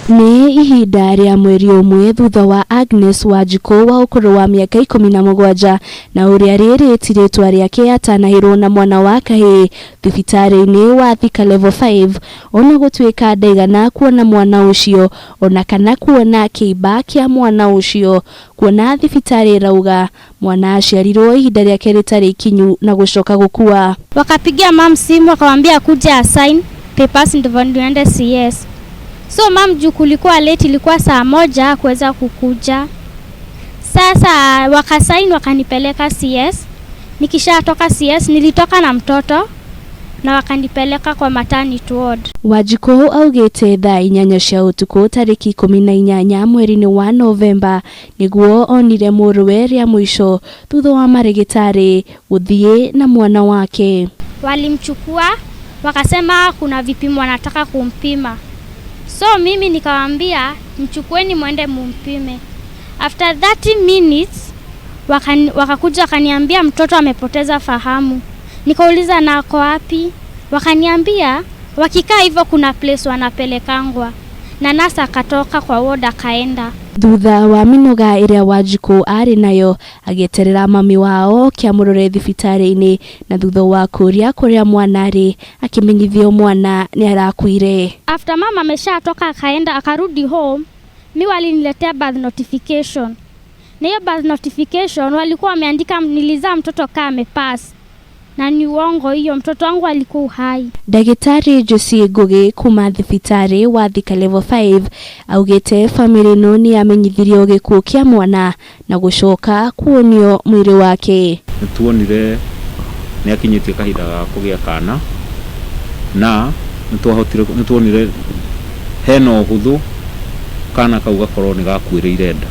Nĩ ihinda rĩa mweri ũmwe thutha wa Agnes Wanjikũ wa ũkũrũ wa mĩaka 17 na ũrĩa rĩrĩ ti rĩtwa rĩake atanahĩrwo na mwana wa kahĩĩ thibitarĩ-inĩ wa Thika Level 5, ona gũtuĩka ndaigana kuona mwana ũcio ona kana kuona kĩimba kĩa mwana ũcio, kuona thibitarĩ ĩrauga mwana aciarirwo ihinda rĩake rĩtarĩ ikinyu na gũcoka gũkua. Wakapigia mum simu, wakamwambia kuja asign papers ndivyo niende CS. So mum, juu kulikuwa late, ilikuwa saa 1, kuweza kukuja. Sasa wakasign, wakanipeleka CS. Nikishatoka CS, nilitoka na mtoto na wakanipeleka kwa maternity ward. Wanjikũ augĩte thaa 8 cia ũtukũ tarĩki 18 mweri-inĩ wa Novemba nĩguo onire mũrũwe rĩa mũico thutha wa marĩgĩtarĩ gũthiĩ na mwana wake. Walimchukua, wakasema kuna vipimo wanataka kumpima. So mimi nikawaambia, "Mchukueni mwende mumpime." After 30 minutes wakakuja wakaniambia mtoto amepoteza fahamu. Nikauliza, "Na ako wapi?" Wakaniambia wakikaa hivyo kuna place wanapelekangwa. Na nurse akatoka kwa ward akaenda. Thutha wa mĩnoga ĩrĩa Wanjikũ arĩ nayo agĩeterera mami wao kĩamũrore thibitarĩ-inĩ, na thutha wa kũũria kũrĩa mwana arĩ, akĩmenyithio mwana nĩ arakuire. After mama ameshatoka akaenda akarudi home, mi waliniletea birth notification. Na hiyo birth notification walikuwa wameandika nilizaa mtoto kaa amepass. Na ni uongo hiyo, mtoto wangu alikuwa uhai. Ndagĩtarĩ Josie Ngugi kuma thibitarĩ wa Thika Level 5 augĩte bamĩrĩ ĩno nĩ yamenyithirio gĩkuũ kĩa mwana na gũcoka kuonio mwĩrĩ wake. Nĩ tuonire nĩ akinyĩtie kahinda ga kũgĩa kana, na nĩ twahotire, nĩ tuonire hena ũhũthũ kana kau gakorwo nĩ gakuĩrĩire nda,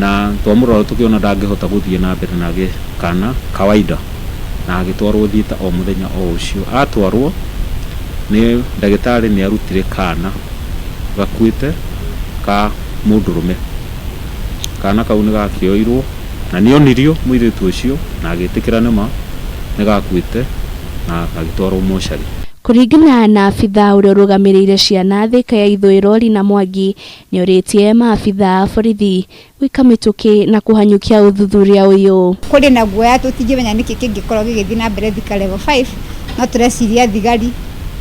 na twamũrora tũkĩona ndangĩhota gũthiĩ na mbere na agĩe kana kawaida, na agĩtwarwo theatre o mũthenya o ũcio. Atwarwo nĩ ndagĩtarĩ, nĩ arutire kana gakuĩte ka mũndũrũme. Kana kau nĩ gakĩoirwo na nĩ onirio mũirĩtu ũcio na agĩtĩkĩra nĩma nĩ gakuĩte na gagĩtwarwo mocarĩ. Kũringana na abithaa ũrĩa ũrũgamĩrĩire ciana Thika ya ithũĩro, Lina Mwangi, nĩ orĩtie maabithaa a borithi gwĩka mĩtũkĩ na kũhanyũkia ũthuthuria ũyũ. Kũrĩ na guoya, tũtingĩmenya nĩkĩ kĩngĩkorwo gĩgĩthiĩ na mbere Thika Level 5, no tũreciria thigari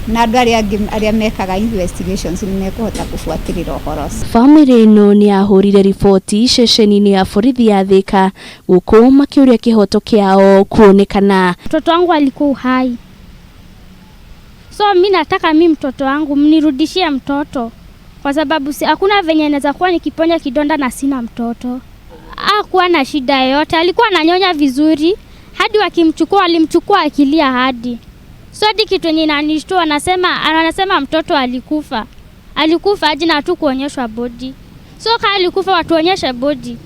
na andũ arĩa angĩ arĩa mekaga investigations nĩ mekũhota kũbuatĩrĩra ũhoro ũcio. Bamĩrĩ ĩno nĩ yahũrire riboti ceceni-inĩ ya borithi ya Thika gũkũ makĩũria kĩhoto kĩao kuonekana. Mtoto wangu alikuwa uhai. So mi nataka mi mtoto wangu, mnirudishie mtoto. Kwa sababu si, hakuna venye naweza kuwa nikiponya kidonda na sina mtoto. Hakuwa na shida yoyote, alikuwa ananyonya vizuri, hadi wakimchukua walimchukua akilia hadi. So hadi kitu yenye inanishtua, anasema mtoto alikufa. Alikufa aje na hatukuonyeshwa body? So kama alikufa, watuonyeshe body.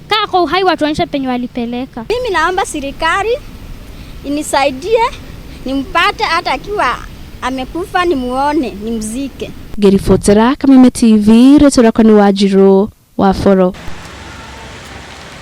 Kaa kwa uhai, watuonyeshe penye walipeleka. Mimi naomba serikali inisaidie nimpate, hata akiwa amekufa nimuone, nimzike. Ngĩribotera Kameme TV, rĩtwa rĩakwa nĩ Wanjirũ wa Boro.